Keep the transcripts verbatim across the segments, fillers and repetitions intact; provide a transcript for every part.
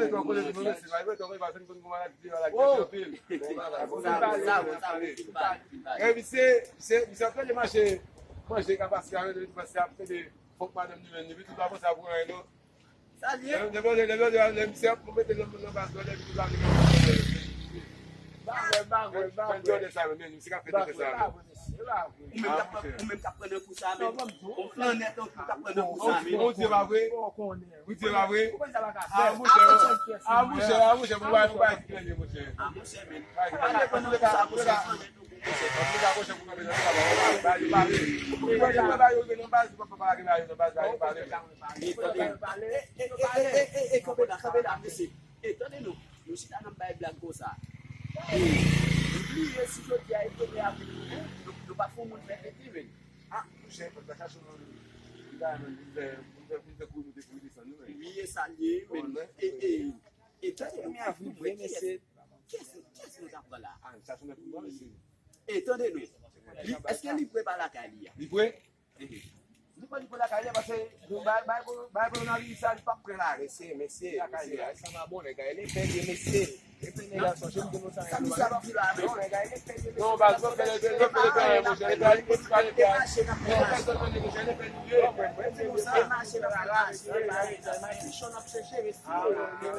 Mwen konnen tout moun mèsi, mwen konnen tout moun mèsi, mwen konnen maladi, maladi, anpil. Bon, bagay, bon, bagay. E misye, misye, misye ap plede mache, manje kapasite a, misye ap plede fòk madanm li menm, li tout pa konsa pou anyen, non. Sa l ye? Lè, lè, lè, lè, lè, lè misye ap mete nan, nan baz, lè misye ap mete nan baz, bagay, bagay, bagay. Jòdè sa, men, misye ka fè tèt sa, men. Ou menm k ap pran, ou menm k ap pran nan kou sa, men. Ou flannè tankou k ap pran nan kou sa, men. Bondye pa vre. Bondye pa vre. Ah, monchè, ah, monchè, ah, monchè, pou bay, pou bay, monchè. Ah, monchè, men. Ann depann nan kou sa, monchè. Ann depann nan kou sa, monchè. E, tande, e, e, e, kanpe la, kanpe la, mesye. E, tande non, nou chita n ap bay blag konsa. E, nou bliye si jodi a e premye avril nou, nou, nou pa fè yon moun fè fete, men. Ah, monchè, fòk ta chache yon moun ki ta renmen vin fè, vin fè, vin fè kouri moute, kouri desann, wi, men. Wi, e sa l ye, men. E, e, e, tande non, nou prè, kiyès, kiyès, kiyès nou ta pran la? Ah, chache yon nèg pou mwen, mesye. E, tande non. Li, èske Libre pa lakay li a? Libre? Li pa, li pa lakay li, paske bay, bay, bay, bay, bay, nan li sa, li p ap pran la. Mesye, mesye, mesye, sa pa bon, nèg la, e lepè li ye, mesye. Lepè nèg la, sonje m konnen sa. Sa misye ap di la, men. Non, nèg la, e lepè li ye, mesye. Non, baz, non, lepè, lepè, lepè, lepè, lepè, monchè, lepè, lepè, lepè. Non, pèsòn pa neglije, lepè nou ye. Mwen di nou sa, mache nan la, mache, mache, mache, chon ap chèche, mesye.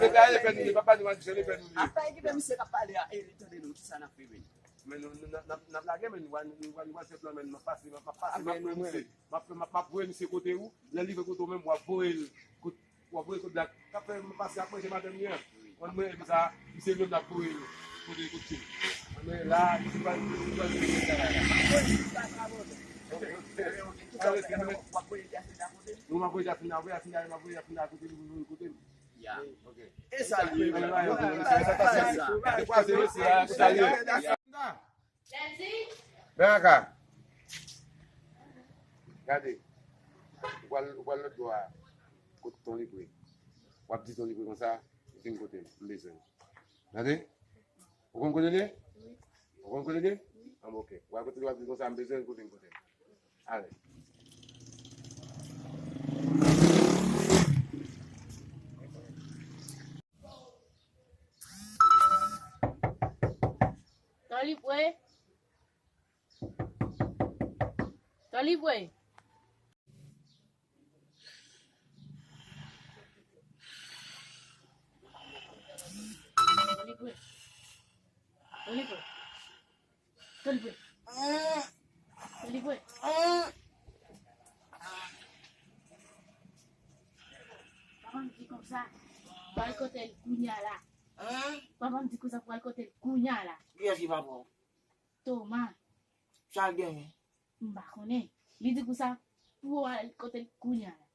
Lepè, lepè nou ye, papa nou, lepè nou ye. Apa e ki fè misye k ap pale a, e, tande nou, kisa n ap fè, men? Men nou, nou, n ap, n ap, n ap lage, men nou va, nou va, nou va fè plan, men m ap pase, m ap, m ap pase, m ap voye misye. M ap, m ap, m ap voye misye kote ou, lè l rive kote ou menm, w ap voye l kot, w ap voye kot la, k ap fè m pase ap manje madanm li an. Konn mwen, epi sa, misye menm l ap voye l kote, kote l. Men la, misye pral, misye pral fè travay la. Nou m ap voye Jasmine la kote l. Nou m ap voye Jasmine la, voye Jasmine la, m ap voye Jasmine la kote l, kote l. Ya. Ok. E sa l ye, men. Sa, sa, sa, sa. Sa, sa, sa. Sa, sa, sa. Bènaka. Gade. Ou pral, ou pral lòt bò a. Kot Ton Libre. W ap di Ton Libre konsa, vin kote m, m bezwen l. Gade. Ou konn kote l ye? Wi. Ou konn kote l ye? Wi. An, ok. W al kote l, w ap di konsa, m bezwen l pou vin kote m. Ale. Ton Libre. Ton Libre. Ton Libre. Ton Libre. Ton Libre. Ton Libre. Papa m di konsa, pral kote l kounya la. Papa m di konsa, pral kote l kounya la. Kiyès ki papa w? Toma. Sa l genyen? M pa konnen. Li di konsa pou al kote l kounya la.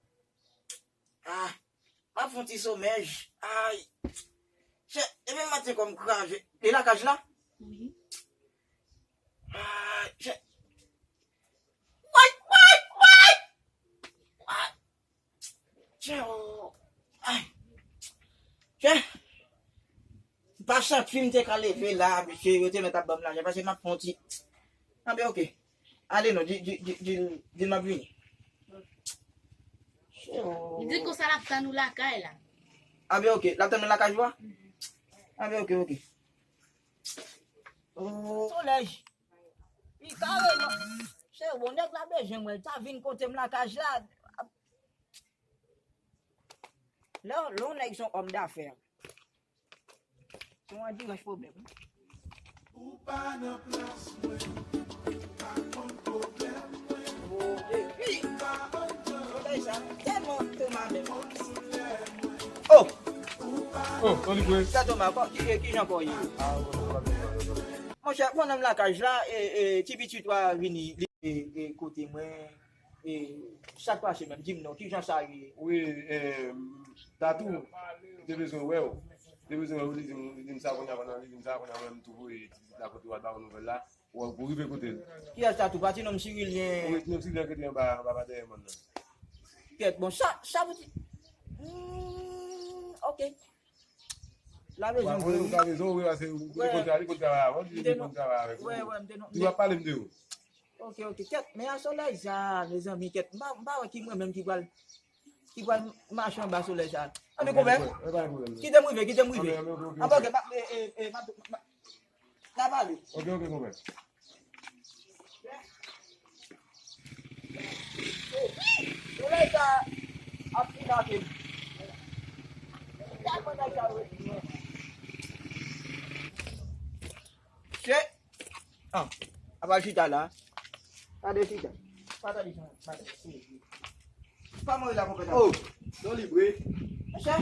Ah, m ap fè yon ti somèy. Ay. Chè, depi maten kò m kraze. E lakaj la? Wi. Ay, chè. Way, way, way! Way! Chè, oh. Ay. Chè. M pa santi m te ka leve la, mesye, yo te mèt ap ban m lajan, paske m ap fè yon ti. Anben, ok. Ale non, di, di, di, di, di m ap vini. Chè, oh. Li di konsa l ap tann ou lakay la. Anben, ok. L ap tann mwen lakay ou a? Mhm. Anben, ok, ok. Oh. Solèy. Li kareman. Chè, bon, nèg la bezwen mwen. Li ta vin kote m lakay la. Lè, lè yon nèg se yon òm dafè, se yon andirans pwoblèm. Ou pa nan plas mwen, pa konn pwoblèm mwen. Epi, bagay sa tèlman Toma menm. Oh! Oh, Tony Gray. Sa Toma, kò, ki, ki jan kò ye? Monchè, pandan m lakaj la, e, e, ti pitit ou a vini, li, e, e, kote mwen. E, sa k pase menm? Di m non, kijan sa ye? Wi, e, Tatou, m te bezwen wè w. M te bezwen wè w, li di m, li di m sa kounye a, pandan li di m sa kounye a, mwen menm tou voye ti pitit la kote w al ba w nouvèl la. Ou, ou rive kote l. Kiyès Tatou? Pa ti nonm Sirilyen. Wi, ti nonm Sirilyen ki te anba, anba, anba dèyè mòn nan. Kèt, bon, sa, sa vle di. Hmm, ok. La rezon vre, wi. Ou ka rezon, wi, paske ou te konn travay, li konn travay avè w, li konn travay avèk ou. Wè, wè, m te non. Li w ap pale m de ou. Ok, ok, kèt, men a solèy sa, mezanmi, kèt, m pa, m pa wè ki mwen menm ki pral, ki pral mache anba solèy sa. Anben, konpè, kite m rive, kite m rive. Anben, ok, m ap, e, e, e, m ap, m ap, n a pale. Ok, ok, konpè. Solèy sa ap kidnape m. Gad mwen nèg sa yo. Che. Ah, apa chita la? Gade chita. Pa tande sa, pa tande. Pa mwen la konpè. Oh, Don Libre. Monchè,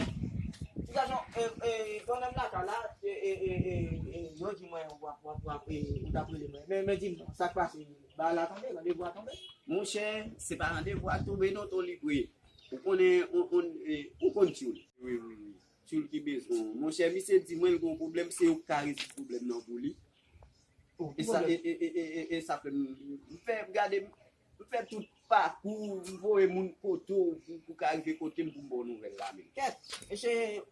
ti gason, e, e, pandan m lakay la, e, e, e, e, e, yo di mwen w ap, w ap, w ap, e, ou t ap rele mwen. Men, men di m non, sa k pase? Bagay la tonbe, randevou a tonbe? Monchè, se pa randevou a tonbe non, Don Libre. Ou konnen, on, on, e, ou konn Tchoul. Wi, wi, wi. Tchoul ki bezwen w. Monchè, misye di mwen l gen yon pwoblèm, se ou k ka rezoud pwoblèm nan pou li. Oh, e sa, e, e, e, e, e, e sa fè m, m fè, gade, m fè tout pakou, m voye moun kote w pou, pou ka rive kote m pou m ba w nouvèl la menm. Kèt, mesye,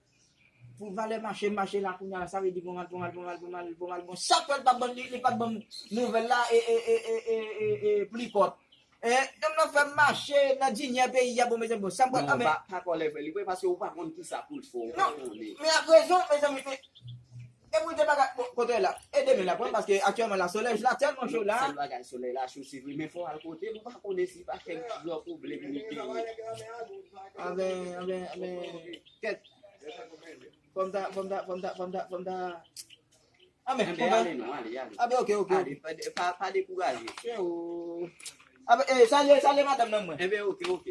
pou valè mache, mache la kounye a, sa vle di pou m al, pou m al, pou m al, pou m al, pou m al, bon, sa fè l pa ban, li, li pa ban m nouvèl la, e, e, pli kòt. E, nonm nan fè m mache nan dinyè peyi a, bon, mezanmi, bon, sa m pral, non, anben, pa, pa kòlè, frè, li vre, paske ou pa konn kisa pou l fè, ou pa konnen. Non, men ak rezon, mezanmi, men, e pou te bagay, bon, kote la, e demen la, pran, paske aktyèlman la, solèy la tèlman cho la. Sèl bagay, solèy la cho, se vre, men fò w al kote l, ou pa konnen si pa kèk gran pwoblèm li genyen. Anben, anben, anben, kèt. Fò m ta, fò m ta, fò m ta, fò m ta, fò m ta. Anben, anben, ale non, ale, ale. Anben, ok, ok, ok. Ale, pa, pa, pa dekouraje. Freo. Anben, e, salye, salye madanm nan mwen. Enben, ok, ok.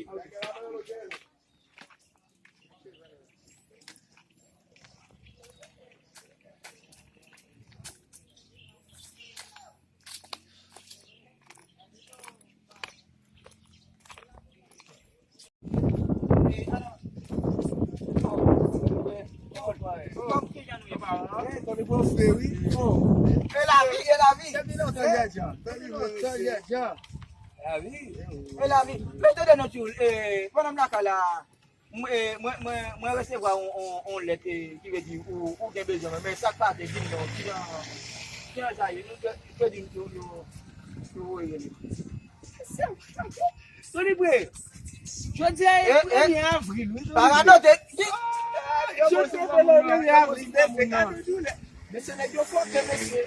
E lavi, e lavi. E lavi. Men tande non, Tchoul, e, pandan m lakay la, mwen, mwen, mwen, mwen resevwa yon, yon, yon lèt, e, ki vle di ou, ou gen bezwen mwen, men sa k pase, di m non, ki jan, ki jan sa ye, nou te, te di m nou, nou, nou voye li. Mesye, w chapo. Tony Bre, jodi a e premye avril, wi, Tony Bre. Paranote. Jodi a e premye avril, mesye, gade doulè. Mesye, nèg yo fòkè, mesye.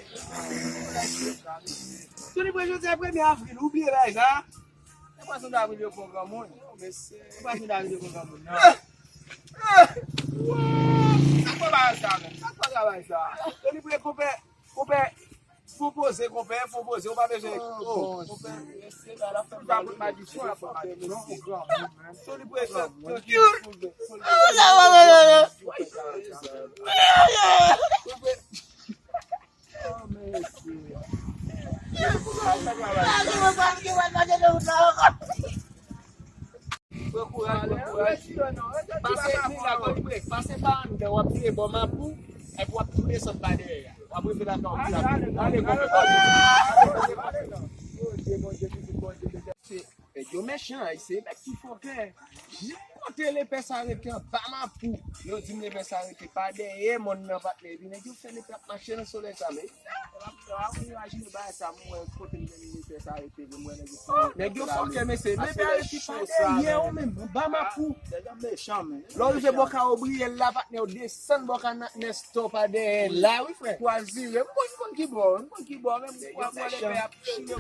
Tony Bre, jodi a e premye avril, ou bliye bagay sa? Se pa sou David yo pran granmoun. Se pa sou David yo pran granmoun, non. Sa k fè bagay sa menm? Sa k fè travay sa? Tony Bre, konpè, konpè, fò poze, konpè, fò poze, ou pa bezwen. Oh, konpè, mesye, la, la fè m pa konn madichon, la fè madichon, ou granmoun, menm. Tony Bre, fè trankil, konpè. Pase pa anndan, w ap vire bò Mapou, epi w ap tou desann pa dèyè a. W ap rive lakay w pi rapid. Ale, konpè. Nèg yo mechan, se nèg ki fòkè. Kote lepè sa rete anba Mapou? Yo di m lepè sa rete pa dèyè mòn nan, patnè. Epi nèg yo fè lepè ap mache nan solèy sa, men. Ou imajine bagay sa, mwen wè kote m jwenn lepè sa rete, mwen wè nèg yo fè. Nèg yo fòkè, mesye. Lepè rete pa dèyè ou menm, anba Mapou. Nèg yo mechan, men. Lè w rive bò Kawo Briyèl la, patnè, w desann bò Kanal Nèstò pa dèyè la, wi, frè. Twal vire. M konn, m konn ki bò, m konn ki bò, men m wè lepè ap chire.